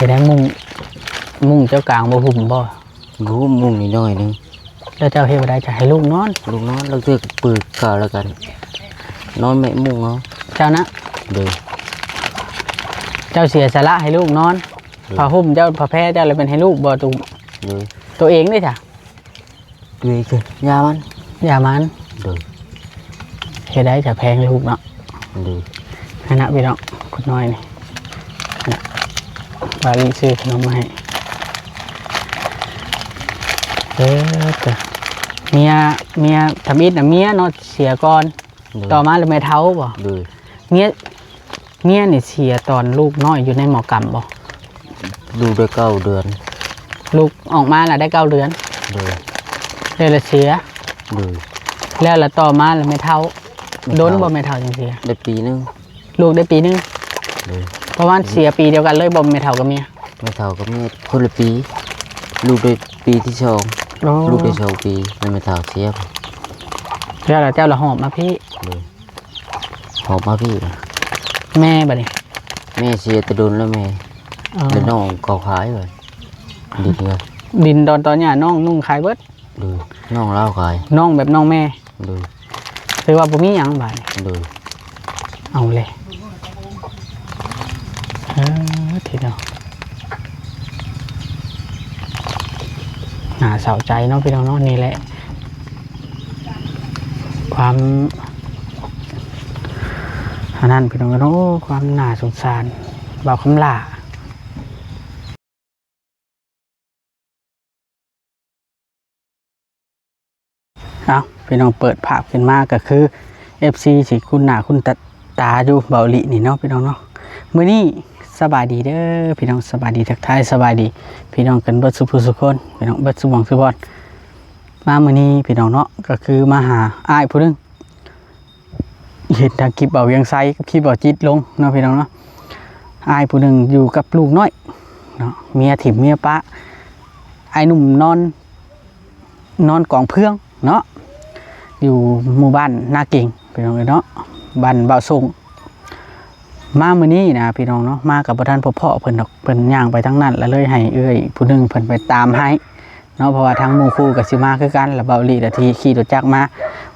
ເປັນຫຍັງມຸ້ງ ມຸ້ງເຈົ້າກາງບໍ່ຫຸ້ມບໍ່? ຫຸ້ມມຸ້ງໜ້ອຍໆໜຶ່ງ. ແລ້ວເຈົ້າເຮັດແນວໃດຈະໃຫ້ລູກນອນ? ລູກນອນ ລາງເທື່ອກໍເປີດກາງ ແລ້ວກໍນອນແມະມຸ້ງເອົາ. ເຈົ້ານະ? ໂດຍ. ເຈົ້າເສຍສະຫຼະໃຫ້ລູກນອນ. ໂດຍ. ຜ້າຫຸ້ມເຈົ້າ ຜ້າແພເຈົ້າລະແມ່ນໃຫ້ລູກບໍ່? ໂດຍ. ໂຕເອງເດ້ຊະ? ໂດຍ ຄື ຢ່າມັນ ຢ່າມັນ. ໂດຍ. ເຮັດໄດ້ຈະແພງລູກເນາະ. ໂດຍ. ຫັ້ນນະພີ່ນ້ອງ ຄົນນ້ອຍນີ້ ຫັ້ນນະ ບາລີຊື້ຂະໜົມມາໃຫ້. ເອີ ເມຍ ເມຍທຳອິດນະ ເມຍເນາະເສຍກ່ອນ. ໂດຍ. ຕໍ່ມາລະແມ່ເຖົ້າບໍ່? ໂດຍ. ເມຍ ເມຍນີ້ເສຍຕອນລູກນ້ອຍຢູ່ໃນໝໍກຳບໍ່? ລູກໄດ້ເກົ້າເດືອນ. ລູກອອກມາລະໄດ້ເກົ້າເດືອນ. ໂດຍ. ແລ້ວລະເສຍ. ໂດຍ. ແລ້ວລະຕໍ່ມາລະແມ່ເຖົ້າ. ແມ່ເຖົ້າ. ດົນບໍ່ແມ່ເຖົ້າຈັ່ງເສຍ? ໄດ້ປີໜຶ່ງ. ລູກໄດ້ປີໜຶ່ງ. ໂດຍ. ປະມານເສຍປີດຽວກັນເລີຍບໍ່ ແມ່ເຖົ້າກັບເມຍ? ແມ່ເຖົ້າກັບເມຍຄົນລະປີ. ລູກໄດ້ປີທີສອງ. ໂອ້. ລູກໄດ້ສອງປີ ແລ້ວແມ່ເຖົ້າເສຍ. ແລ້ວລະເຈົ້າລະຫອບມາພີ້. ໂດຍ. ຫອບມາພີ້. ແມ່ບັດນີ້? ແມ່ເສຍແຕ່ດົນແລ້ວແມ່. ອໍ. ແລ້ວນ້ອງເຂົາຂາຍບັດ ດິນເຮືອນ ດິນດອນຕອນຫຍ້ານ້ອງນຸ່ງຂາຍເບິດ. ໂດຍ. ນ້ອງລາວຂາຍ ນ້ອງແບບນ້ອງແມ່. ໂດຍ. ຖືວ່າບໍ່ມີຫຍັງບາດນີ້. ໂດຍ. ເອົາແຫຼະ ເອີ ທີດຽວ ໜ້າເສົ້າໃຈເນາະພີ່ນ້ອງເນາະ. ນີ້ແຫຼະ ຄວາມ ອັນນັ້ນພີ່ນ້ອງເນາະ ຄວາມໜ້າສົງສານບ່າວຄຳຫຼ້າ. ເອົາ ພີ່ນ້ອງ ເປີດພາບຂຶ້ນມາກໍຄື ເອັຟຊີ ຊິຄຸ້ນໜ້າຄຸ້ນຕາຢູ່ ເບົາອີ່ຫຼີນີ້ເນາະພີ່ນ້ອງເນາະ. ມື້ນີ້ສະບາຍດີເດີພີ່ນ້ອງ ສະບາຍດີ ທັກທາຍສະບາຍດີພີ່ນ້ອງກັນເບິດສູ່ຜູ້ສູ່ຄົນ ພີ່ນ້ອງເບິດສູ່ໝ່ອງສູ່ບ່ອນ. ມາມື້ນີ້ພີ່ນ້ອງເນາະ ກໍຄືມາຫາອ້າຍຜູ້ໜຶ່ງ ເຫັນທາງຄລິບເບົາວຽງໄຊກັບຄລິບເບົາຈິດລົງເນາະພີ່ນ້ອງເນາະ. ອ້າຍຜູ້ໜຶ່ງຢູ່ກັບລູກນ້ອຍເນາະ ເມຍຖິ້ມເມຍປະ ອ້າຍໜຸ່ມນອນ ນອນກອງເຟືອງເນາະ ຢູ່ໝູ່ບ້ານນາເກັງພີ່ນ້ອງເອີຍເນາະ ບ້ານບ່າວສົງ. ມາມື້ນີ້ນະພີ່ນ້ອງເນາະ ມາກໍບໍ່ທັນພົບພໍ້ເພິ່ນດອກ ເພິ່ນຍ່າງໄປທາງນັ້ນ ລະເລີຍໃຫ້ເອື້ອຍຜູ້ໜຶ່ງເພິ່ນໄປຕາມໃຫ້ ເນາະ ເພາະວ່າທາງໝູ່ຄູ່ກໍຊິມາຄືກັນ ລະເບົາອີ່ຫຼີລະທີ່ຂີ່ລົດຈັກມາ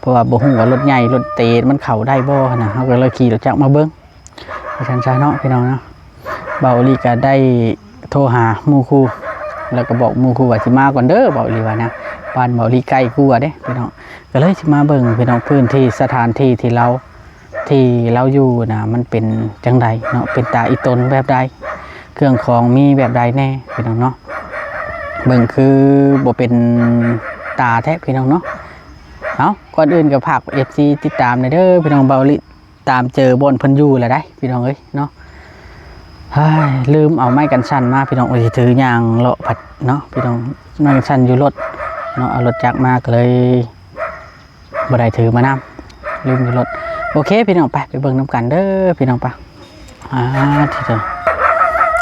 ເພາະວ່າບໍ່ຮູ້ວ່າລົດໃຫຍ່ລົດເຕມັນເຂົ້າໄດ້ບໍ່ຫັ້ນນະ ເຮົາກໍເລີຍຂີ່ລົດຈັກມາເບິ່ງ ວ່າຊັ້ນຊະເນາະພີ່ນ້ອງເນາະ. ເບົາອີ່ຫຼີກໍໄດ້ໂທຫາໝູ່ຄູ່ ແລ້ວກໍບອກໝູ່ຄູ່ວ່າຊິມາກ່ອນເດີ ເບົາອີ່ຫຼີວ່ານະ ບ້ານເບົາອີ່ຫຼີໃກ້ກວ່າເດ້ພີ່ນ້ອງ ກໍເລີຍຊິມາເບິ່ງພີ່ນ້ອງ ພື້ນທີ່ສະຖານທີ່ທີ່ລາວ ທີ່ລາວຢູ່ນະ ມັນເປັນຈັ່ງໃດເນາະ ເປັນຕາອີຕົນແບບໃດ ເຄື່ອງຂອງມີແບບໃດແດ່ພີ່ນ້ອງເນາະ. ເບິ່ງຄືບໍ່ເປັນຕາແທ້ພີ່ນ້ອງເນາະ. ເອົາ ກ່ອນອື່ນກໍຝາກເອັຟຊີຕິດຕາມແດ່ເດີພີ່ນ້ອງ ເບົາອີ່ຫຼີຕາມເຈີບ່ອນເພິ່ນຢູ່ແລ້ວໃດ໋ພີ່ນ້ອງເອີຍເນາະ. ເຮີ້ຍ ລືມເອົາໄມ້ກັນສັ່ນມາພີ່ນ້ອງ ໂອ້ຍ ຖືຍ່າງເລາະພັດເນາະພີ່ນ້ອງ ໄມ້ກັນສັ່ນຢູ່ລົດເນາະ ເອົາລົດຈັກມາກໍເລີຍ ບໍ່ໄດ້ຖືມານຳ ລືມຢູ່ລົດ. ໂອເຄພີ່ນ້ອງ ໄປ ໄປເບິ່ງນຳກັນເດີພີ່ນ້ອງ ໄປ. ອ່າ ທີ່ເດີ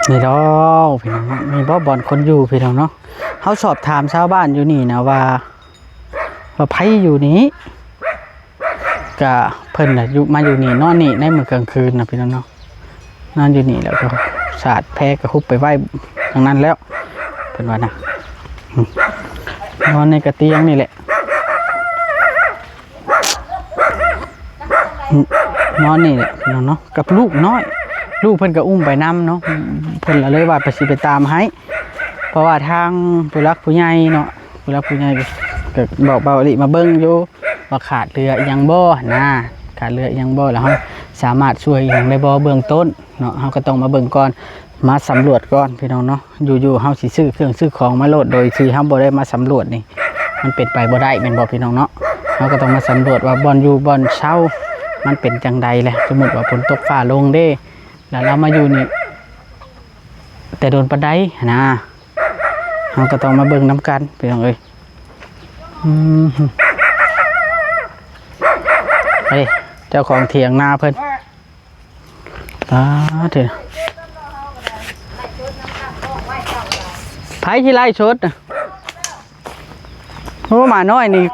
ນີ້ດອກພີ່ນ້ອງເນາະ ນີ້ບໍ່ບ່ອນຄົນຢູ່ພີ່ນ້ອງເນາະ. ເຮົາສອບຖາມຊາວບ້ານຢູ່ນີ້ນະວ່າ ວ່າໃຜຢູ່ນີ້ ກະເພິ່ນນະຢູ່ ມາຢູ່ນີ້ ນອນນີ້ໃນມື້ກາງຄືນນະພີ່ນ້ອງເນາະ. ນອນຢູ່ນີ້ແລ້ວກໍສາດແພກໍຮຸບໄປໄວ້ທາງນັ້ນແລ້ວ ເພິ່ນວ່ານະ. ອືມ ນອນໃນກະຕຽງນີ້ແຫຼະ ອືມ ນອນນີ້ແຫຼະພີ່ນ້ອງເນາະ ກັບລູກນ້ອຍ ລູກເພິ່ນກໍອຸ້ມໄປນຳເນາະ. ເພິ່ນລະເລີຍວ່າໄປ ຊິໄປຕາມໃຫ້ ເພາະວ່າທາງຜູ້ຫຼັກຜູ້ໃຫຍ່ເນາະ ຜູ້ຫຼັກຜູ້ໃຫຍ່ກໍບອກເບົາອີ່ຫຼີມາເບິ່ງຢູ່ ວ່າຂາດເຫຼືອອີ່ຫຍັງບໍ່ຫັ້ນນະ ຂາດເຫຼືອອີ່ຫຍັງບໍ່ ແລ້ວເຮົາສາມາດຊ່ວຍອີ່ຫຍັງໄດ້ບໍ່ເບື້ອງຕົ້ນເນາະ. ເຮົາກໍຕ້ອງມາເບິ່ງກ່ອນ ມາສຳຫຼວດກ່ອນພີ່ນ້ອງເນາະ. ຢູ່ໆເຮົາຊິຊື້ເຄື່ອງຊື້ຂອງມາໂລດ ໂດຍທີ່ເຮົາບໍ່ໄດ້ມາສຳຫຼວດນີ້ ມັນເປັນໄປບໍ່ໄດ້ແມ່ນບໍ່ພີ່ນ້ອງເນາະ. ເຮົາກໍຕ້ອງມາສຳຫຼວດວ່າບ່ອນຢູ່ບ່ອນເຊົາມັນເປັນຈັ່ງໃດແຫຼະ. ສົມມຸດວ່າຝົນຕົກຟ້າລົງເດ້ ແລ້ວລາວມາຢູ່ນີ້ແຕ່ດົນປານໃດຫັ້ນນະ ເຮົາກໍຕ້ອງມາເບິ່ງນຳກັນພີ່ນ້ອງເອີຍ. ອືມ ອັນນີ້ເຈົ້າຂອງຖຽງນາເພິ່ນ ປາດເທີ ໃຜຊິໄລສົດນະ? ໂອ້ ໝານ້ອຍນີ້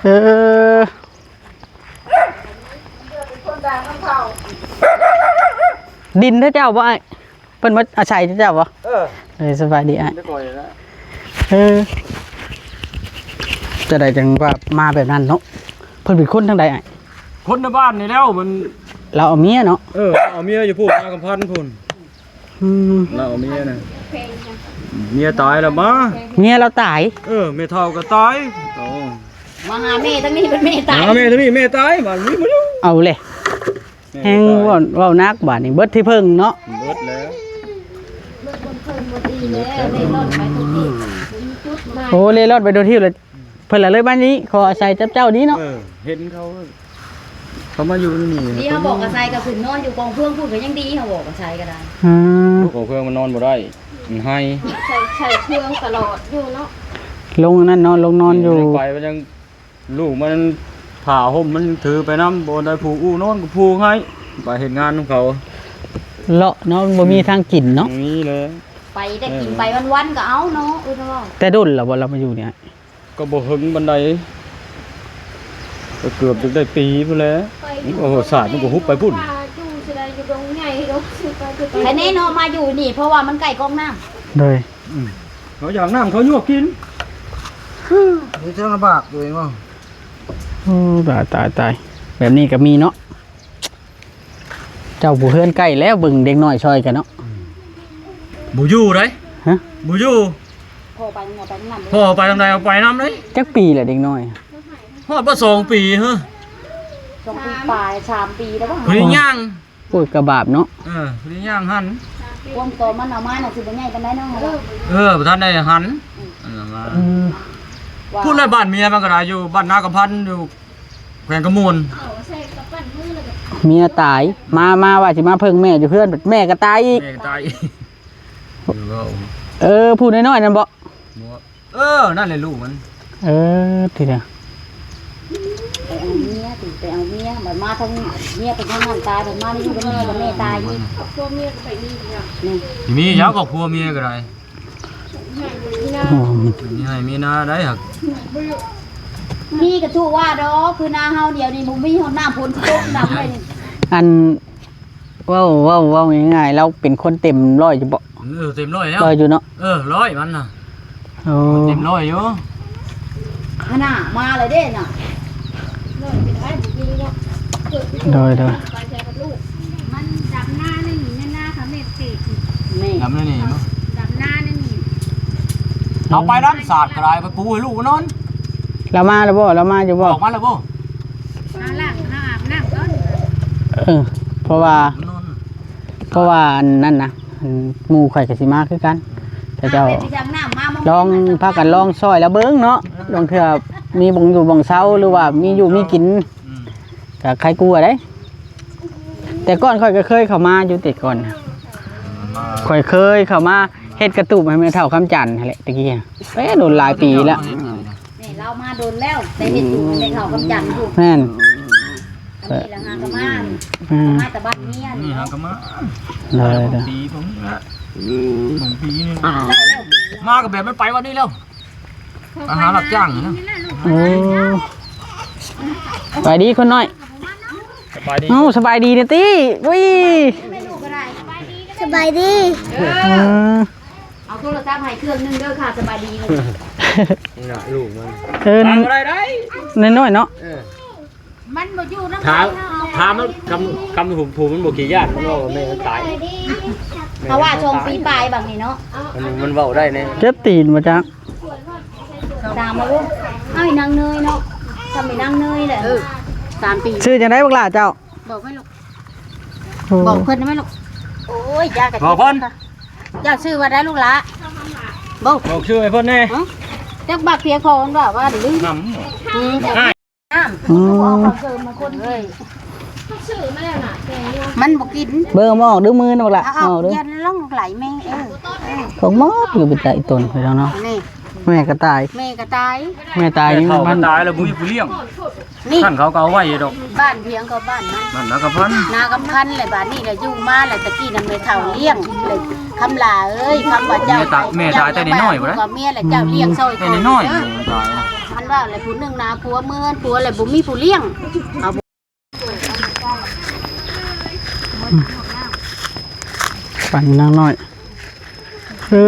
ເອີ. ດິນເຈົ້າບໍ່ອ້າຍ? ເພິ່ນມາອາໄສເຈົ້າບໍ່? ເອີ ເອີ ສະບາຍດີອ້າຍ ດິນແຕ່ກ່ອນນະ. ເອີ ຈັ່ງໃດຈັ່ງວ່າມາແບບນັ້ນເນາະ? ເພິ່ນເປັນຄົນທາງໃດອ້າຍ? ຄົນໃນບ້ານນີ້ແຫຼ້ວ. ມັນ ລາວເອົາເມຍເນາະ? ເອີ ເອົາເມຍຢູ່ພຸ້ນ ນາກຳພັນພຸ້ນ. ອືມ ລາວເອົາເມຍນະ ເມຍຕາຍແລ້ວມາ. ເມຍລາວຕາຍ? ເອີ ແມ່ເຖົ້າກໍຕາຍ. ໂອ້ ມາຫາແມ່ທາງນີ້ ເປັນແມ່ຕາຍ ມາຫາແມ່ທາງນີ້ ແມ່ຕາຍ. ບາດນີ້ມາຢູ່ ເອົາແຫຼະ ແຮງເວົ້າ ເວົ້າໜັກບາດນີ້ ເບິດທີ່ເພິ່ງເນາະ. ເບິດແລ້ວ ເບິດຄົນເພິ່ງ ເບິດດີແລ້ວ ເລີ່ນໄປທຸກທີ່ ບໍ່ມີຈຸດໝາຍ. ໂອ້ ເລ່ລ່ອນໄປທົ່ວທີບເລີຍ. ເພິ່ນລະເລີຍມານີ້ ຂໍອາໄສຈັບເຈົ້ານີ້ເນາະ. ເອີ ເຫັນເຂົາ ເຂົາມາຢູ່ນີ້ ດຽວບອກອາໄສກໍຂຶ້ນນອນຢູ່ກອງເຟືອງພຸ້ນ ກໍຍັງດີ ເຮົາບອກອາໄສກໍໄດ້. ອືມ ກອງເຟືອງມັນນອນບໍ່ໄດ້ ມັນໄຫ້ ໃສ່ ໃສ່ເຄື່ອງຕະຫຼອດຢູ່ເນາະ. ລົງອັນນັ້ນເນາະ ລົງນອນຢູ່ ໄປມັນຍັງ ລູກມັນຜ້າຫົ່ມມັນຖືໄປນຳ ບໍ່ໄດ້ຜູກອູ້ນອນກໍຜູກໃຫ້ ໄປເຮັດງານນຳເຂົາ. ເລາະເນາະ ບໍ່ມີທາງກິນເນາະ. ບໍ່ມີເລີຍ ໄປແຕ່ກິນ ເອີ ໄປວັນໆກໍເອົາເນາະ. ອື ແຕ່ດົນແລ້ວບໍ່ລາວມາຢູ່ນີ້? ກໍບໍ່ເຖິງປານໃດ ກໍເກືອບຈະໄດ້ປີພຸ້ນແຫຼະ. ໂອ້ ສາດມັນກໍຮຸບໄປພຸ້ນ ຢູ່ຊິໄດ້ຢູ່ດົງໃຫຍ່ດົງ ໄປແນ່ເນາະ ມາຢູ່ນີ້ ເພາະວ່າມັນໃກ້ກອງນ້ຳ. ໂດຍ ອືມ ເຂົາຢາກນ້ຳເຂົາຍວກກິນ ມີເທິງລຳບາກໂດຍເນາະ. ໂອ້ ຕາຍ ຕາຍ ຕາຍ ແບບນີ້ກໍມີເນາະ. ເຈົ້າຜູ້ເຮືອນໃກ້ແລ້ວ ເບິ່ງເດັກນ້ອຍຊ່ອຍກັນເນາະ. ອືມ ບໍ່ຢູ່ໃດ. ຮະ ບໍ່ຢູ່. ພໍ່ໄປທາງໃດ ພໍ່ໄປທາງໃດເອົາໄປນຳເດ້. ຈັກປີແລ້ວເດັກນ້ອຍ? ຮອດບໍ່ສອງປີ ຮະ ສອງປີປາຍ ສາມປີແລ້ວບໍ່? ຜູ້ນີ້ຍ່າງ ໂອ້ຍ ກະບາບເນາະ. ເອີ ຜູ້ນີ້ຍ່າງຫັ້ນ ຄວາມໂຕມັນເອົາມານະ ຊິບໍ່ໃຫຍ່ປານໃດເນາະ. ເອີ ບໍ່ທັນໄດ້ຫັ້ນ. ອືມ ອັນນັ້ນມາ ອືມ ພຸ້ນແຫຼະ ບ້ານເມຍມັນກໍໄດ້ ຢູ່ບ້ານນາກຳພັນ ຢູ່ ແຂວງຄຳມ່ວນ. ເມຍຕາຍ ມາ ມາວ່າຊິມາເພິ່ງແມ່ຢູ່ເຮືອນ ແມ່ກໍຕາຍອີກ. ແມ່ກໍຕາຍອີກ. ເອີ ຜູ້ນ້ອຍໆນັ້ນບໍ່? ບໍ່ ເອີ ນັ້ນແຫຼະລູກມັນ. ເອີ ທີດຽວ ໄປເອົາເມຍຕິ ໄປເອົາເມຍ ບັດມາທາງເມຍໄປທາງນັ້ນຕາຍ ບັດມາຢູ່ກັບແມ່ ກັບແມ່ຕາຍອີກ. ຄອບຄົວເມຍກໍໄປມີອີກແລ້ວ ນີ້ ມີແລ້ວ ຄອບຄົວເມຍກໍໄດ້. ໂອ້ ມີໄຮ່ມີນາໄດ້ຫັ້ນ ມີກະຖືວ່າດອກ ຄືນາເຮົາດຽວນີ້ບໍ່ມີຮອດນ້ຳຝົນຊິຕົກນຳເລີຍນີ້. ອັນ ເວົ້າ ເວົ້າ ເວົ້າງ່າຍໆ ລາວເປັນຄົນເຕັມຮ້ອຍຢູ່ບໍ່? ເອີ ເຕັມຮ້ອຍແລ້ວ ຮ້ອຍຢູ່ເນາະ. ເອີ ຮ້ອຍມັນນະ. ໂອ້ ເຕັມຮ້ອຍຢູ່. ຫັ້ນນະ ມາແລ້ວເດ້ນະ. ໂດຍ ໂດຍ ມັນດຳນາໃນນີ້ ໃນນາເຂົາແມ່ນເຕະ ແມ່ນ ດຳໃນນີ້ເນາະ ດຳນາໃນນີ້. ເຮົາໄປນັ້ນສາດກໍໄດ້ ໄປປູໃຫ້ລູກນອນ. ລາວມາແລ້ວບໍ່? ລາວມາຢູ່ບໍ່? ອອກມາແລ້ວບໍ່? ເຮົາລ້າງ ເຮົາອາບນ້ຳກ່ອນ. ເອີ ເພາະວ່າ ເພາະວ່າອັນນັ້ນນະ ອັນໝູ່ຂ້ອຍກໍຊິມາຄືກັນ ເຂົາເຈົ້າ ລອງພາກັນລອງຊ່ອຍລາວເບິ່ງເນາະ ລາງເທື່ອມີບ່ອນຢູ່ບ່ອນເຊົາ ຫຼືວ່າມີຢູ່ມີກິນ ອືມ ກໍໃຄກວ່າເດ້. ແຕ່ກ່ອນຂ້ອຍກໍເຄີຍເຂົ້າມາຢູ່ ແຕ່ກ່ອນຂ້ອຍເຄີຍເຂົ້າມາເຮັດກະຕູບໃຫ້ແມ່ເຖົ້າຄຳຈັນຫັ້ນແຫຼະ ແຕ່ກີ້ ເອີ ດົນຫຼາຍປີແລ້ວ. ນີ້ລາວມາດົນແລ້ວ ແຕ່ເຮັດຢູ່ແມ່ເຖົ້າຄຳຈັນຢູ່. ແມ່ນ ອັນນີ້ລະຫາກໍມາ ອືມ ມາແຕ່ບ້ານເມຍນີ້ ຫາກໍມາ. ເອີ ປີພຸ້ນລະ ສອງປີນີ້ ມາກໍແບບມັນໄປວັນນີ້ແລ້ວ ໄປຫາຮັບຈ້າງນະ. ໂອ້ ສະບາຍດີຄົນນ້ອຍ. ສະບາຍດີ. ເອົ້າ ສະບາຍດີເນຍຕິ. ອຸ້ຍ ສະບາຍດີ. ເອີ ເອົາໂທລະສັບໃຫ້ເຄື່ອງໜຶ່ງເດີຄ່າສະບາຍດີ. ນີ້ນະລູກມັນ. ເອີ ໄດ້ໄດ້ ນ້ອຍໆເນາະ. ເອີ ມັນບໍ່ຢູ່ນຳ ຖາມ ຖາມມັນ ຄຳ ຄຳຫຸມຜູມັນບໍ່ຂີ້ຢ້ານ ມັນເວົ້າວ່າແມ່ມັນຕາຍ. ເພາະວ່າສອງປີປາຍບັກນີ້ເນາະ ມັນ ມັນເວົ້າໄດ້ແນ່. ເຈັບຕີນບໍ່ຈັກ. ຕາມມາເບິ່ງ ອ້າຍນາງເນີຍເນາະ ທຳໃຫ້ນາງເນີຍແຫຼະ. ເອີ ສາມປີ. ຊື່ຈັ່ງໃດບັກຫຼ້າເຈົ້າ? ບອກໄວ້ລູກ. ໂອ້ ບອກເພິ່ນໄດ້ໄໝລູກ? ໂອ້ຍ ຢາກະ ບອກເພິ່ນ. ເຈົ້າຊື່ວ່າໃດລູກຫຼ້າ? ບອກ ບອກຊື່ໃຫ້ເພິ່ນແດ່. ຮະ ຈັກບັກພຽງພໍມັນວ່າ ວ່າລືມ. ນຳ ອືມ ອ້າຍ ອືມ ມັນບໍ່ກິນ. ເບິ່ງບໍ່ອອກເດີ ມືນະບັກຫຼ້າ ເອົາ ເອົາ ເອົາເດີ ຢ່າລອງໄຫຼແມ່. ເອີ ເອີ ຂອງໝົດຢູ່ເປັນຕາອີ່ຕົນພີ່ນ້ອງເນາະ. ນີ້ ແມ່ກໍຕາຍ ແມ່ກໍຕາຍ ແມ່ຕາຍ. ແມ່ເຖົ້າກໍຕາຍແລ້ວ ບໍ່ມີຜູ້ລ້ຽງ. ນີ້ ຄັນເຂົາກໍເອົາໄວ້ຢູ່ດອກ ບ້ານພຽງກໍບ້ານນັ້ນ ນາກຳພັນ ນາກຳພັນແຫຼະ. ບາດນີ້ລະຢູ່ມາລະ ຕະກີ້ນະແມ່ເຖົ້າລ້ຽງເລີຍ. ຄຳຫຼ້າເອີຍ ຄຳວ່າເຈົ້າ ແມ່ຕາຍ ແມ່ຕາຍແຕ່ນ້ອຍໆພຸ້ນນະ. ເມຍລະເຈົ້າລ້ຽງຊ່ອຍ ແຕ່ນ້ອຍໆ ເອີ ຕາຍ. ມັນວ່າລະ ຜູ້ໜຶ່ງນາຜົວ ເມືອເຮືອນຜົວລະ ບໍ່ມີຜູ້ລ້ຽງ. ເອົາ ອືມ ອືມ. ປັນນາງນ້ອຍ ເອີ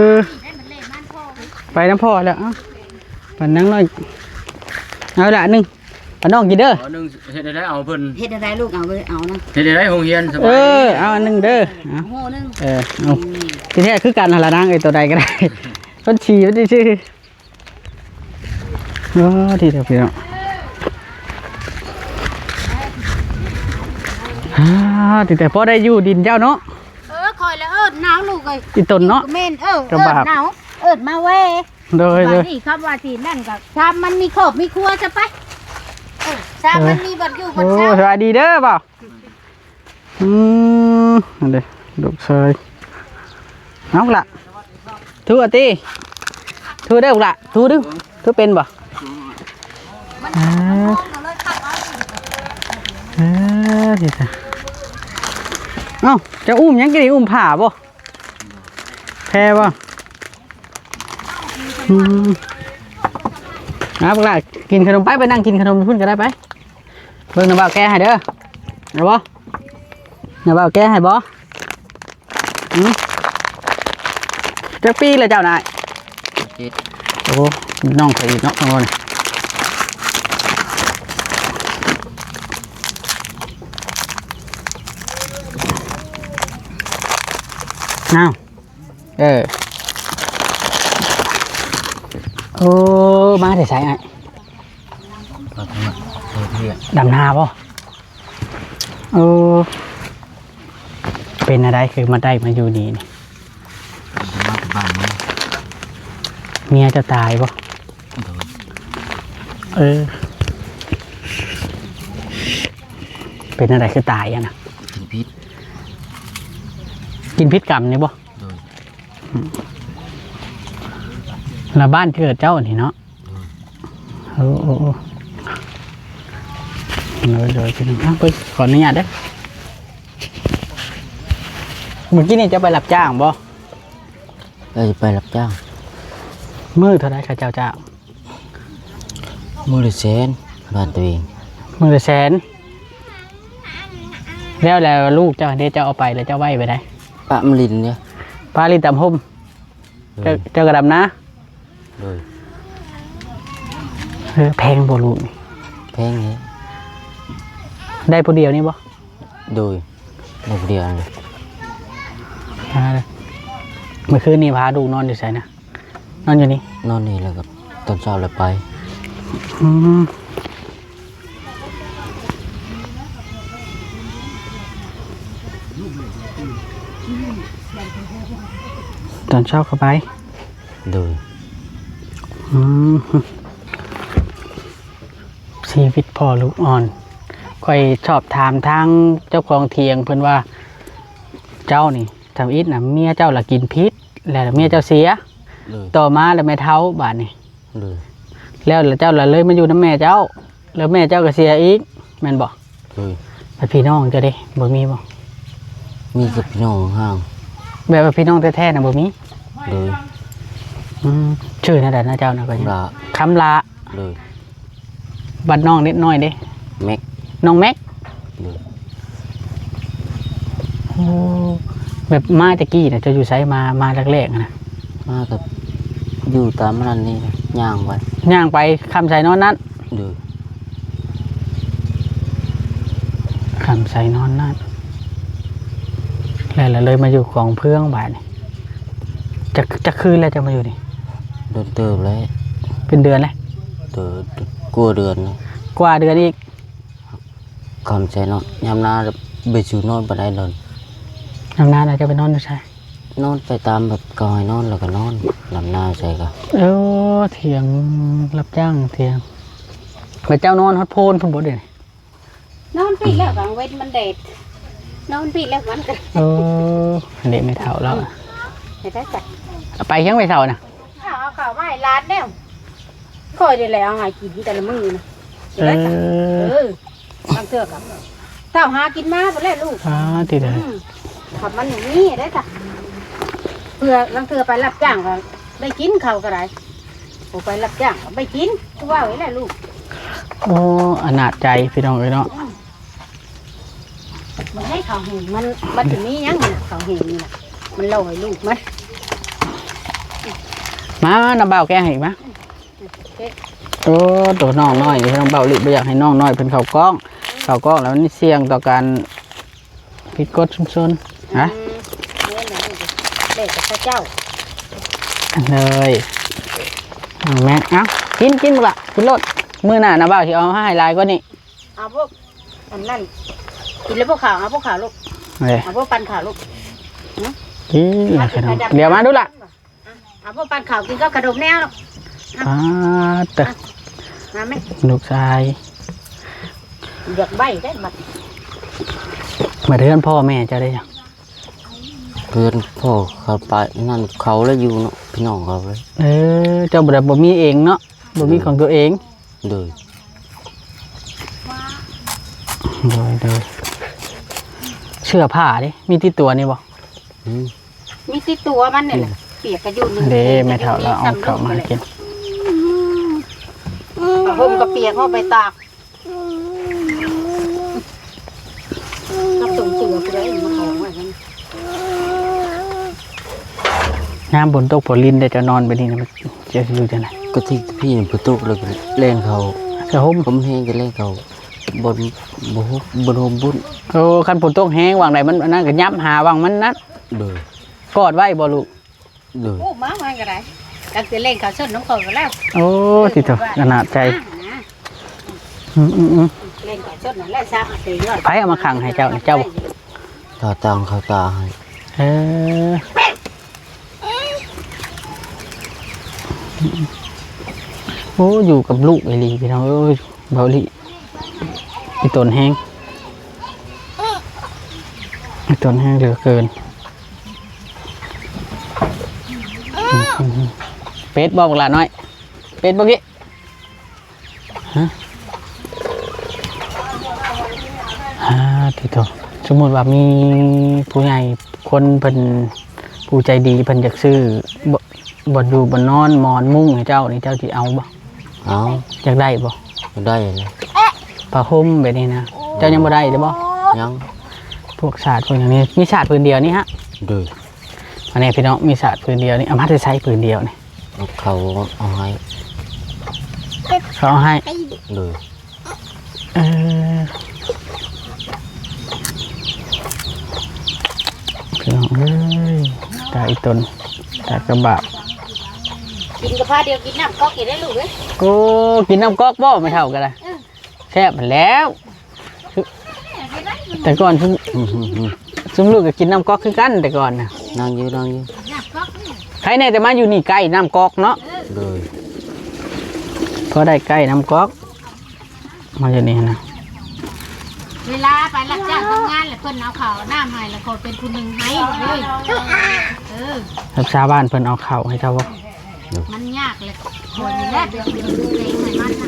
ໄປນຳພໍ່ແລ້ວ. ເອົ້າ ປັນນາງນ້ອຍ ເອົາລະໜຶ່ງ ປັນນ້ອງກິນເດີ. ເອົາໜຶ່ງ ເຮັດໃດເອົາເພິ່ນ ເຮັດໃດລູກ ເອົາເລີຍ ເອົານະ ເຮັດໃດໂຮງຮຽນສະບາຍ. ເອີ ເອົາອັນໜຶ່ງເດີ. ເອົາ ໂອ້ ໜຶ່ງ ເອີ ເອົາ ອືມ ທີ່ແທ້ຄືກັນຫັ້ນລະນາງເອີຍ ໂຕໃດກໍໄດ້ ມັນສີມັນຊື່. ອໍ ທີ່ເດີພີ່ນ້ອງ ອາ ທີ່ແຕ່ພໍໄດ້ຢູ່ດິນເຈົ້າເນາະ. ເອີ ຂ້ອຍລະເອີ້ນນາວລູກເອີຍ ອີຕົນເນາະ ແມ່ນ ເອີ ເອີ້ນນາວ ເອີ້ນມາແວ່. ໂດຍ ບາດນີ້ຄຳວ່າຊິນັ້ນກໍຊາມມັນມີຄອບມີຄົວຊະໄປ ເອີ ຊາມມັນມີບ່ອນຢູ່ບ່ອນເຊົາ. ໂອ້ ສະບາຍດີເດີບ່າວ. ອືມ ອັນເດ ລູກຊາຍ ເອົາລະ ຖືເອົາຕິ ຖືເດີລະ ຖືດູ ຖືເປັນບໍ່? ເອີ ເອີ ເອົ້າ ເຈົ້າອຸ້ມຫຍັງກິນນີ້ ອຸ້ມຜ້າບໍ່? ແພບໍ່? ອືມ ເອົາບັກຫຼ້າ ກິນຂະໜົມໄປ ໄປນັ່ງກິນຂະໜົມຢູ່ພຸ້ນກໍໄດ້ໄປ. ເບິ່ງນະບ່າວແກະໃຫ້ເດີ ເອົາບໍ່? ນະບ່າວແກະໃຫ້ບໍ່? ຫືມ ຈັກປີແລ້ວເຈົ້ານາຍ? ເຈັດ. ໂອ້ ນ້ອງຂ້ອຍອີກເນາະ ນ້ອງນ້ອຍ. ອ້າວ ເອີ ໂອ້ ມາແຕ່ໃສອ້າຍ? ມາທາງນັ້ນ ເຮັດວຽກ ດຳນາບໍ່? ໂອ້ ເປັນແນວໃດຄືມາໄດ້ມາຢູ່ນີ້ນີ້? ມາແຕ່ບ້ານນີ້ ເມຍເຈົ້າຕາຍບໍ່? ໂດຍ. ເອີ ເປັນແນວໃດຄືຕາຍຫັ້ນນະ? ກິນຜິດ ກິນຜິດກຳນີ້ບໍ່? ໂດຍ. ລະບ້ານເກີດເຈົ້ານີ້ເນາະ? ໂດຍ. ໂອ້ ໂອ້ ໂອ້ ໂດຍ ໂດຍ ພີ່ນ້ອງ ເອີ ຂໍອະນຸຍາດເດີ. ມື້ກີ້ນີ້ເຈົ້າໄປຮັບຈ້າງບໍ່? ເອີ ໄປຮັບຈ້າງ. ມື້ເທົ່າໃດເຂົາເຈົ້າຈ້າງ? ມື້ລະແສນ ບ້ານຕົວເອງ ມື້ລະແສນ. ແລ້ວ ແລ້ວລູກເຈົ້າເດ ເຈົ້າເອົາໄປແລ້ວເຈົ້າໄວ້ໄປໃດ? ປະມາຫຼິ້ນເດ ປະຫຼິ້ນຕາມຮົ່ມ. ເຈົ້າ ເຈົ້າກໍດຳນາ? ໂດຍ. ເອີ ແພງບໍ່ລູກນີ້? ແພງເດ. ໄດ້ຜູ້ດຽວນີ້ບໍ່? ໂດຍ ໄດ້ຜູ້ດຽວນີ້. ອ່າ ເມື່ອຄືນນີ້ພາລູກນອນຢູ່ໃສນະ? ນອນຢູ່ນີ້? ນອນນີ້ ແລ້ວກໍຕອນເຊົ້າແລ້ວໄປ. ອືມ ຕອນເຊົ້າກໍໄປ. ໂດຍ. ອືມ ຊີວິດພໍ່ລູກອ່ອນ. ຂ້ອຍສອບຖາມທາງເຈົ້າຂອງຖຽງເພິ່ນວ່າ ເຈົ້ານີ້ທຳອິດນະ ເມຍເຈົ້າລະກິນຜິດ ແລ້ວເມຍເຈົ້າເສຍ. ໂດຍ. ຕໍ່ມາລະແມ່ເຖົ້າບາດນີ້. ໂດຍ. ແລ້ວເຈົ້າລະເລີຍມາຢູ່ນຳແມ່ເຈົ້າ ແລ້ວແມ່ເຈົ້າກໍເສຍອີກ ແມ່ນບໍ່? ໂດຍ. ແລ້ວພີ່ນ້ອງເຈົ້າເດ ບໍ່ມີບໍ່? ມີແຕ່ພີ່ນ້ອງຫ່າງໆ. ແບບວ່າພີ່ນ້ອງແທ້ໆນະບໍ່ມີ? ໂດຍ. ອືມ ຊື່ແນວໃດນະເຈົ້ານະ? ຄຳຫຼ້າ. ຄຳຫຼ້າ. ໂດຍ. ບັດນ້ອງເດັກນ້ອຍເດ? ແມັກ. ນ້ອງແມັກ. ໂດຍ. ໂອ້ ແບບມາແຕ່ກີ້ນະ ເຈົ້າຢູ່ໃສ ມາ ມາແລກໆນະ? ມາກັບ ຢູ່ຕາມນັ້ນນີ້ ຍ່າງໄປ ຍ່າງໄປ ຄຳໃສນອນນັ້ນ. ໂດຍ. ຄຳໃສນອນນັ້ນ ແລ້ວລະເລີຍມາຢູ່ຂອງເພື່ອງບາດນີ້. ຈັກ ຈັກຄືນແລ້ວເຈົ້າມາຢູ່ນີ້? ໂດນເຕີບແລ້ວ. ເປັນເດືອນແລ້ວ? ໂດຍ ກວ່າເດືອນແລ້ວ. ກວ່າເດືອນອີກ? ຄຳໃສເນາະ ຍາມນາໄປສູ່ນອນບໍ່ໄດ້ນອນ. ຍາມນານະ ເຈົ້າໄປນອນຢູ່ໃສ? ນອນໄປຕາມແບບເຂົາໃຫ້ນອນ ແລ້ວກໍນອນ ດຳນາໃສກໍ. ເອີ ຖຽງ ຮັບຈ້າງຖຽງ. ແລ້ວເຈົ້ານອນຮອດໂພນພຸ້ນບໍ່ເດ? ນອນພີ້ແລ້ວ ກາງເວັນມັນແດດ ນອນພີ້ແລ້ວມັນກໍ. ເອີ ອັນນີ້ແມ່ເຖົ້າລາວ. ເຮັດໄດ້ຈ້ະ ເອົາໄປຫຍັງແມ່ເຖົ້ານະ? ເອົາເຂົ້າມາໃຫ້ຫຼານແນວ ຂ້ອຍນີ້ແຫຼະເອົາໃຫ້ກິນແຕ່ລະມື້ນະ. ເອີ ເອີ ບາງເທື່ອກໍເຕົ້າຫາກິນມາພຸ້ນແຫຼະລູກ. ອ່າ ຕິດເລີຍ. ອືມ ຄັນມັນມີໄດ້ຊະ ເພື່ອບາງເທື່ອໄປຮັບຈ້າງກໍໄດ້ກິນເຂົ້າກໍໄດ້ ບໍ່ໄປຮັບຈ້າງກໍໄດ້ກິນ ຄືເວົ້ານີ້ແຫຼະລູກ. ໂອ້ ອະນາດໃຈພີ່ນ້ອງເອີຍເນາະ. ອືມ ມັນໃຫ້ເຂົ້າແຫ້ງ ມັນ ມັນຊິມີຫຍັງນີ້ນະ ເຂົ້າແຫ້ງນີ້ນະ. ມັນລອຍລູກມັນ ມາ ນ້າບ່າວແກະໃຫ້ອີກມາ. ໂອ້ ໂຕນ້ອງນ້ອຍ ນ້ອງບ່າວລິບໍ່ຢາກໃຫ້ນ້ອງນ້ອຍເພິ່ນເຂົ້າກ້ອງ ເຂົ້າກ້ອງແລ້ວມັນສ່ຽງຕໍ່ການຜິດກົດຊຸມຊົນ. ຮະ ອືມ ແມ່ນແລ້ວ ແມ່ນແລ້ວ ເຈົ້າ ເລີຍ ແມ່ນ ເອົ້າ ກິນ ກິນບັກຫຼ້າ ກິນໂລດ ມື້ໜ້ານ້າບ່າວຊິເອົາໃຫ້ຫຼາຍກວ່ານີ້. ເອົາພວກອັນນັ້ນ ກິນແລ້ວພວກເຂົ້າ ເອົາພວກເຂົ້າລູກ ເອີ ເອົາພວກປັນເຂົ້າລູກ ກິນ ດຽວມາດູຫຼ້າ ເອົາພວກປັນເຂົ້າກິນກັບຂະໜົມແນວລູກ ອາ ຕະ ມາແມ່ ລູກຊາຍ ຢາກໄວໄດ້ບັດ ມາເຮືອນພໍ່ແມ່ເຈົ້າໄດ້ຫຍັງ ເພື່ອນພໍ່ເຂົາໄປນັ້ນເຂົາລະຢູ່ເນາະ ພີ່ນ້ອງເຂົາເລີຍ ເອີ ເຈົ້າບໍ່ໄດ້ ບໍ່ມີເອງເນາະ ບໍ່ມີຂອງຕົວເອງ ໂດຍ ໂດຍ ໂດຍ ເສື້ອຜ້າເດ້ ມີຕິດຕົວນີ້ບໍ່? ອືມ ມີຕິດຕົວມັນນີ້ແຫຼະ ອືມ ປຽກກະຢູ່ນີ້ເດ້ ແມ່ເຖົ້າລາວເອົາເຂົ້າມາໃຫ້ກິນ ຜ້າຫົ່ມກະປຽກ ເຮົາໄປຕາກ ກັບຕົງເສືອຜູ້ໃດມາຂອງໄວ້ນັ້ນ ຍາມຝົນຕົກຝົນລິນເດ້ ເຈົ້ານອນແບບນີ້ນະ ມັນຈະຢູ່ຈັ່ງໃດ? ກະທີ່ພີ່ຝົນຕົກແລ້ວກະແລ່ນເຂົ້າ ຜ້າຫົ່ມ ລົມແຮງກະແລ່ນເຂົ້າ ບ່ອນ ບໍ່ ບໍ່ຮົ່ມບຸ້ນ ໂອ້ ຄັນຝົນຕົກແຮງຫວ່າງໃດມັນອັນນັ້ນກະຫຍັບຫາຫວ່າງມັນນັ້ນ ໂດຍ ກອດໄວ້ບໍ່ລູກ? ໂດຍ ໂອ້ ມາ ມາກະໄດ້ ກັນຊິເລ່ນເຂົ້າຊົນນຳຂ້ອຍກະແລ້ວ ໂອ້ ຕິໂທ ອະນາດໃຈ ອືມໆໆ ເລ່ນເຂົ້າຊົນນັ້ນແຫຼະຊະ ໄປເອົາມາຂັງໃຫ້ເຈົ້າ ເຈົ້າ ຕາຕ່າງເຂົາຕາໃຫ້ ເອີ ໂອ້ ຢູ່ກັບລູກອີ່ຫຼີພີ່ນ້ອງເອີຍ ເບົາລີ ອີ່ຕົນແຮງ ອີ່ຕົນແຮງເຫຼືອເກີນ ເປັດບໍ່ບັກຫຼ້ານ້ອຍ ເປັດບໍ່ກິ ຮະ ອາ ຕິໂທ ສົມມຸດວ່າມີຜູ້ໃຫຍ່ຄົນເພິ່ນ ຜູ້ໃຈດີເພິ່ນຢາກຊື້ ບ່ອນຢູ່ບ່ອນນອນ ໝອນມຸ້ງໃຫ້ເຈົ້ານີ້ ເຈົ້າຊິເອົາບໍ່? ເອົາ ຢາກໄດ້ບໍ່? ຢາກໄດ້ແຫຼະ ຜ້າຫົ່ມແບບນີ້ນະ ເຈົ້າຍັງບໍ່ໄດ້ເລີຍບໍ່? ຍັງ ພວກສາດພວກຫຍັງນີ້ ມີສາດຜືນດຽວນີ້ຮະ ໂດຍ ອັນນີ້ພີ່ນ້ອງ ມີສາດຜືນດຽວນີ້ ເອົາມາແຕ່ໃສຜືນດຽວນີ້? ເຂົາເອົາໃຫ້ ເຂົາເອົາໃຫ້ ໂດຍ ເອີ ພີ່ນ້ອງເອີຍ ຕາອີ່ຕົນ ຕາກະບາບ ກິນກະພາດຽວ ກິນນ້ຳກອກອີກໄດ້ລູກເອີຍ ໂອ້ ກິນນ້ຳກອກບໍ່ ແມ່ເຖົ້າກະໄດ້ ເອີ ແຊບຫັ້ນແລ້ວ ແຕ່ກ່ອນຊຸມ ອືມໆໆ ຊຸມລູກກະກິນນ້ຳກອກຄືກັນແຕ່ກ່ອນນະ ນັ່ງຢູ່ ນັ່ງຢູ່ ໃຄແນ່ແຕ່ມາຢູ່ນີ້ໃກ້ນ້ຳກອກເນາະ ໂດຍ ພໍໄດ້ໃກ້ນ້ຳກອກ ມາຢູ່ນີ້ນະ ເວລາໄປຮັບຈ້າງທຳງານແລ້ວເພິ່ນເອົາເຂົ້າເອົານ້ຳໃຫ້ ແລ້ວຂ້ອຍເປັນຜູ້ໜຶ່ງໃຫ້ເລີຍ ເອີ ຮັບຊາວບ້ານເພິ່ນເອົາເຂົ້າໃຫ້ເຈົ້າບໍ່? ມັນຍາກແຫຼະ ຂ້ອຍນີ້ແຫຼະເປັນຜູ້ເປັນເພງໃຫ້ມັນນະ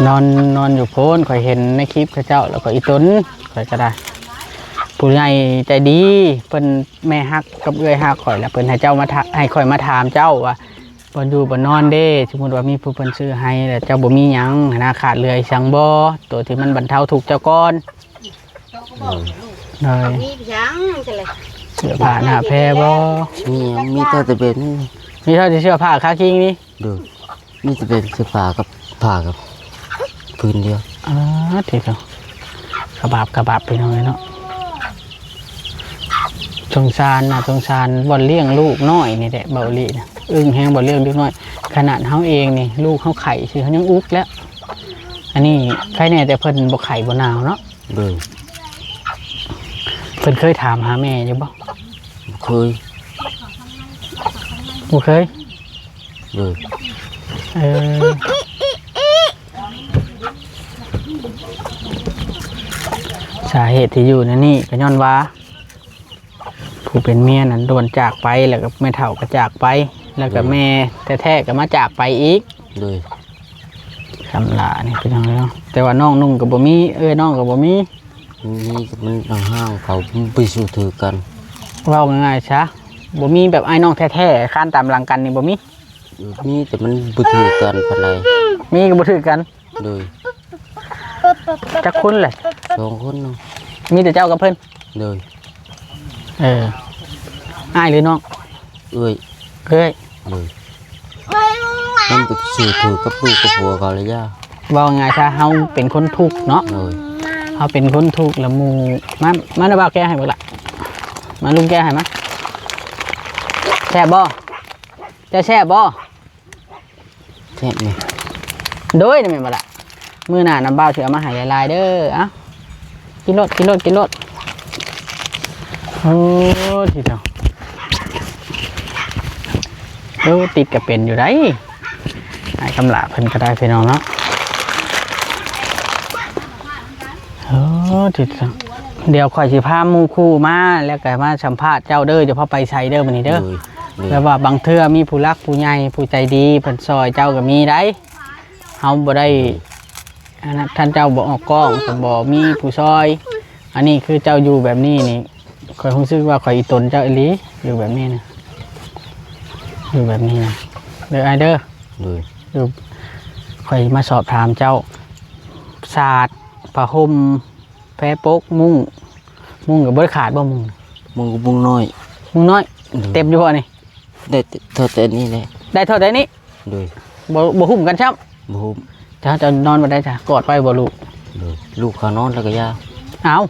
ນອນ ນອນຢູ່ພຸ້ນ ຂ້ອຍເຫັນໃນຄລິບເຂົາເຈົ້າ ແລ້ວກໍອີ່ຕົນ ຂ້ອຍກະໄດ້ ຜູ້ໃຫຍ່ໃຈດີ ເພິ່ນ ແມ່ຮັກກັບເອື້ອຍຮັກຂ້ອຍ ແລ້ວເພິ່ນໃຫ້ເຈົ້າມາຖາ ໃຫ້ຂ້ອຍມາຖາມເຈົ້າວ່າ ບ່ອນຢູ່ບ່ອນນອນເດ້ ສົມມຸດວ່າມີຜູ້ເພິ່ນຊື້ໃຫ້ ແລ້ວເຈົ້າບໍ່ມີຫຍັງຫັ້ນນະ ຂາດເຫຼືອອີ່ຫຍັງບໍ່ ໂຕທີ່ມັນບັນເທົາທຸກເຈົ້າກ່ອນ ໂດຍ ໂດຍ ມີຫຍັງຊັ້ນແຫຼະ ເສື້ອຜ້າໜ້າແພບໍ່? ມີຫຍັງ ມີແຕ່ ແຕ່ແບບນີ້ ມີເທົ່າແຕ່ເສື້ອຜ້າຄາຄິງນີ້ ໂດຍ ມີແຕ່ເປັນເສື້ອຜ້າກັບຜ້າກັບຜືນດຽວ ອາ ຕິໂທ ກະບາບກະບາບ ພີ່ນ້ອງເອີຍເນາະ ສົງສານນະ ສົງສານບ່ອນລ້ຽງລູກນ້ອຍນີ້ແຫຼະ ເບົາລີນະ ອຶ້ງແຮງບ່ອນລ້ຽງເດັກນ້ອຍ ຂະໜາດເຮົາເອງນີ້ ລູກເຮົາໄຂ້ຊື່ເຮົາຍັງອຸກແລ້ວ ອັນນີ້ໃຄແນ່ແຕ່ເພິ່ນບໍ່ໄຂ້ບໍ່ໜາວເນາະ ໂດຍ ເພິ່ນເຄີຍຖາມຫາແມ່ຢູ່ບໍ່? ບໍ່ເຄີຍ ບໍ່ເຄີຍ ໂດຍ ເອີ ສາເຫດທີ່ຢູ່ໃນນີ້ກະຍ້ອນວ່າ ຜູ້ເປັນເມຍນັ້ນດ່ວນຈາກໄປ ແລ້ວກະແມ່ເຖົ້າກະຈາກໄປ ແລ້ວກະ ໂດຍ ແມ່ແທ້ໆກະມາຈາກໄປອີກ ໂດຍ ຄຳຫຼ້ານີ້ພີ່ນ້ອງເອີຍເນາະ ແຕ່ວ່ານ້ອງນຸ່ງກະບໍ່ມີ ເອື້ອຍນ້ອງກະບໍ່ມີ ມີ ມັນຫ່າງໆ ເຂົາບໍ່ສູ່ຖືກກັນ ເວົ້າງ່າຍໆຊະ ບໍ່ມີແບບອ້າຍນ້ອງແທ້ໆ ຄານຕາມຫຼັງກັນນີ້ບໍ່ມີ ມີແຕ່ມັນບໍ່ຖືກກັນປານໃດ ມີກະບໍ່ຖືກກັນ ໂດຍ ຈັກຄົນແຫຼະ? ສອງຄົນເນາະ. ມີແຕ່ເຈົ້າກັບເພິ່ນ? ໂດຍ. ເອີ ອ້າຍຫຼືນ້ອງ? ເອື້ອຍ. ເອື້ອຍ. ໂດຍ. ມັນໄປຊື້ຖືກັບລູກກັບຜົວເຂົາລະຢ່າ. ເວົ້າງ່າຍຊະ ເຮົາເປັນຄົນທຸກເນາະ. ໂດຍ. ເຮົາເປັນຄົນທຸກລະໝູ່ ມາ ມາ ບ່າວແກະໃຫ້ເບິ່ງລະ. ມາ ລຸງແກະໃຫ້ມາ. ແຊບບໍ່? ເຈົ້າແຊບບໍ່? ແຊບແມ່. ໂດຍ ແມ່ນບໍ່ລະ? ມື້ໜ້ານຳບ່າວຊິເອົາມາໃຫ້ຫຼາຍໆເດີ. ເອົ້າ ກິນໂລດ ກິນໂລດ ກິນໂລດ. ໂອ້ ຕິດເຈົ້າ. ໂອ້ ຕິດກໍເປັນຢູ່ໄດ໋. ອ້າຍຄຳຫຼ້າເພິ່ນກໍໄດ້ ພີ່ນ້ອງເນາະ. ໂອ້ ຕິດເຈົ້າ. ດຽວຂ້ອຍຊິພາໝູ່ຄູ່ມາ ແລ້ວກໍມາສຳພາດເຈົ້າເດີ ຈະພາໄປໃສເດີມື້ນີ້ເດີ. ໂດຍ. ໂດຍ. ແບບວ່າບາງເທື່ອມີຜູ້ຫຼັກຜູ້ໃຫຍ່ ຜູ້ໃຈດີ ເພິ່ນຊ່ອຍເຈົ້າກໍມີໄດ໋. ເຮົາບໍ່ໄດ້ ໂດຍ. ອັນນັ້ນ ທ່ານເຈົ້າບໍ່ອອກກ້ອງ ກໍບໍ່ມີຜູ້ຊ່ອຍ. ອັນນີ້ຄືເຈົ້າຢູ່ແບບນີ້ນີ້ ຂ້ອຍຮູ້ສຶກວ່າຂ້ອຍອີຕົນເຈົ້າອີ່ຫຼີ ຢູ່ແບບນີ້ນະ ຢູ່ແບບນີ້ນະ. ເດີອ້າຍເດີ. ໂດຍ. ຢູ່ ຂ້ອຍມາສອບຖາມເຈົ້າ ສາດ ຜ້າຫົ່ມ ແພປົກ ມຸ້ງ ມຸ້ງກໍບໍ່ໄດ້ຂາດບໍ່? ມຸ້ງ ມຸ້ງກໍມຸ້ງນ້ອຍ. ມຸ້ງນ້ອຍ. ໂດຍ. ເຕັມຢູ່ບໍ່ນີ້? ໄດ້ເທົ່າແຕ່ນີ້ແຫຼະ. ໄດ້ເທົ່າແຕ່ນີ້? ໂດຍ. ບໍ່ ບໍ່ຫຸ້ມກັນຊ້ຳ? ບໍ່ຫຸ້ມ. ເຈົ້າ ເຈົ້ານອນບ່ອນໃດຊະ? ກອດໄວ້ບໍ່ລູກ? ໂດຍ. ລູກເຂົານອນແລ້ວກໍຢ່າ. ເອົ້າ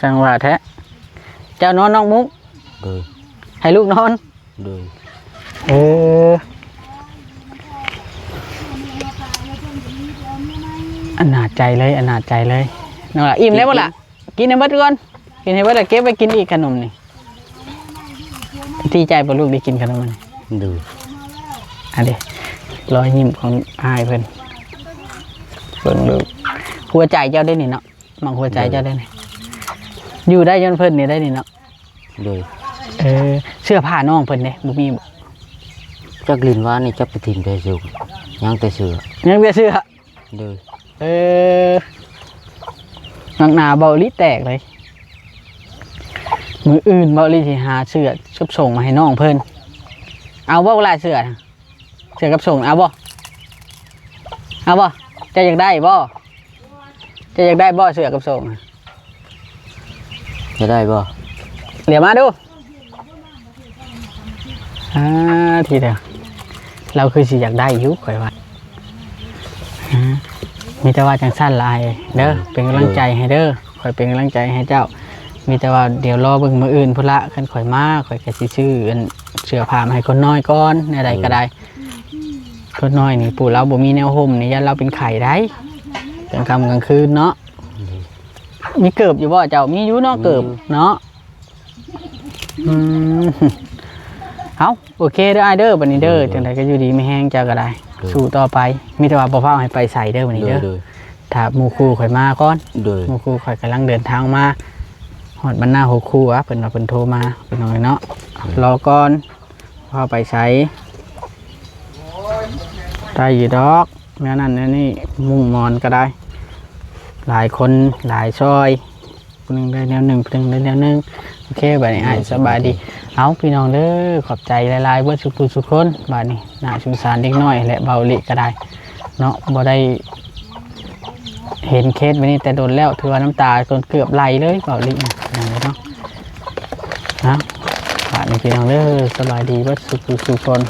ຊ່າງວ່າແທ້. ເຈົ້ານອນນອກມຸ້ງ? ໂດຍ. ໃຫ້ລູກນອນ? ໂດຍ. ເອີ ອະນາດໃຈເລີຍ ອະນາດໃຈເລີຍ. ນ້ອງຫຼ້າອີ່ມແລ້ວບໍ່ລະ? ກິນໃຫ້ເບິດກ່ອນ ກິນໃຫ້ເບິດແລ້ວເກັບໄວ້ກິນອີກຂະໜົມນີ້. ດີໃຈບໍ່ລູກໄດ້ກິນຂະໜົມອັນນີ້? ໂດຍ. ອັນເດ ຮອຍຍິ້ມຂອງອ້າຍເພິ່ນ ເບິ່ງລູກ ຫົວໃຈເຈົ້າເດ້ນີ້ເນາະ ໝາກຫົວໃຈເຈົ້າເດ້ນີ້ ໂດຍ ຢູ່ໄດ້ຍ້ອນເພິ່ນນີ້ໄດ້ນີ້ເນາະ. ໂດຍ. ເອີ ເສື້ອຜ້ານ້ອງເພິ່ນເດ້ ບໍ່ມີບໍ່? ຈັກຫຼິ້ນວານນີ້ຈັກໄປຖິ້ມໃສຊຸ ຍັງແຕ່ເສື້ອ ຍັງແຕ່ເສື້ອ. ໂດຍ. ເອີ ໜັກໜາເບົາອີ່ຫຼີແຕກເລີຍ. ມື້ອື່ນເບົາອີ່ຫຼີຊິຫາເສື້ອກັບສົ້ງມາໃຫ້ນ້ອງເພິ່ນ. ເອົາບໍ່ຫຼາຍເສື້ອ ເສື້ອກັບສົ້ງ ເອົາບໍ່? ເອົາບໍ່? ເຈົ້າຢາກໄດ້ບໍ່? ເຈົ້າຢາກໄດ້ບໍ່ເສື້ອກັບສົ້ງ? ຈະໄດ້ບໍ່? ຫຼຽວມາດູ. ອ່າ ທີດຽວ ລາວຄືຊິຢາກໄດ້ຢູ່ຂ້ອຍວ່າ. ອ່າ ມີແຕ່ວ່າຈັ່ງຊັ້ນລະອ້າຍເດີ ໂດຍ ເປັນກຳລັງໃຈໃຫ້ເດີ ໂດຍ ຂ້ອຍເປັນກຳລັງໃຈໃຫ້ເຈົ້າ. ມີແຕ່ວ່າດຽວລໍເບິ່ງມື້ອື່ນພຸ້ນລະ ຄັນຂ້ອຍມາ ຂ້ອຍກໍຊິຊື້ອັນເສື້ອຜ້າມາໃຫ້ຄົນນ້ອຍກ່ອນ ແນວໃດກໍໄດ້. ໂດຍ. ຄົນນ້ອຍນີ້ ຜູ້ລາວບໍ່ມີແນວຫົ່ມນີ້ ຢ້ານລາວເປັນໄຂ້ໄດ໋ ກາງຄ່ຳກາງຄືນເນາະ. ໂດຍ. ມີເກີບຢູ່ບໍ່ເຈົ້າ? ມີຢູ່ເນາະ ມີຢູ່ ເກີບເນາະ. ອືມ ເອົາ ໂອເຄເດີອ້າຍເດີ ບັດນີ້ເດີ ໂດຍ ໂດຍ ຈັ່ງໃດກໍຢູ່ດີມີແຮງເຈົ້າກໍໄດ້ ໂດຍ ສູ້ຕໍ່ໄປ. ມີແຕ່ວ່າບໍ່ຟ້າວໃຫ້ໄປໃສເດີບັດນີ້ເດີ ໂດຍ ໂດຍ. ຖ້າໝູ່ຄູ່ຂ້ອຍມາກ່ອນ ໂດຍ ໝູ່ຄູ່ຂ້ອຍກຳລັງເດີນທາງມາຮອດບ້ານນາຫົວຄົວ ເພິ່ນວ່າເພິ່ນໂທມາ ພີ່ນ້ອງເນາະ ໂດຍ ລໍກ່ອນ. ພາໄປໃສ ໄດ້ຢູ່ດອກ ແນວນັ້ນແນວນີ້ ມຸ້ງໝອນກໍໄດ້ ຫຼາຍຄົນຫຼາຍຊອຍ ຜູ້ໜຶ່ງໄດ້ແນວໜຶ່ງ ຜູ້ໜຶ່ງໄດ້ແນວໜຶ່ງ. ໂອເຄ ບາດນີ້ອ້າຍ ໂດຍ ສະບາຍດີ. ໂດຍ ເອົາ ພີ່ນ້ອງເດີ ຂອບໃຈຫຼາຍໆ ເບິດສູ່ຜູ້ສູ່ຄົນ. ບາດນີ້ໜ້າສົງສານເດັກນ້ອຍ ແລະ ເບົາລິກໍໄດ້ເນາະ ບໍ່ໄດ້ ເຫັນເຄສແບບນີ້ແຕ່ດົນແລ້ວ ຖືວ່ານ້ຳຕາຈົນເກືອບໄຫຼເລີຍ ເບົາລິນະ ເນາະ. ເອົາ ບາດນີ້ພີ່ນ້ອງເດີ ສະບາຍດີເບິດສູ່ຜູ້ສູ່ຄົນ.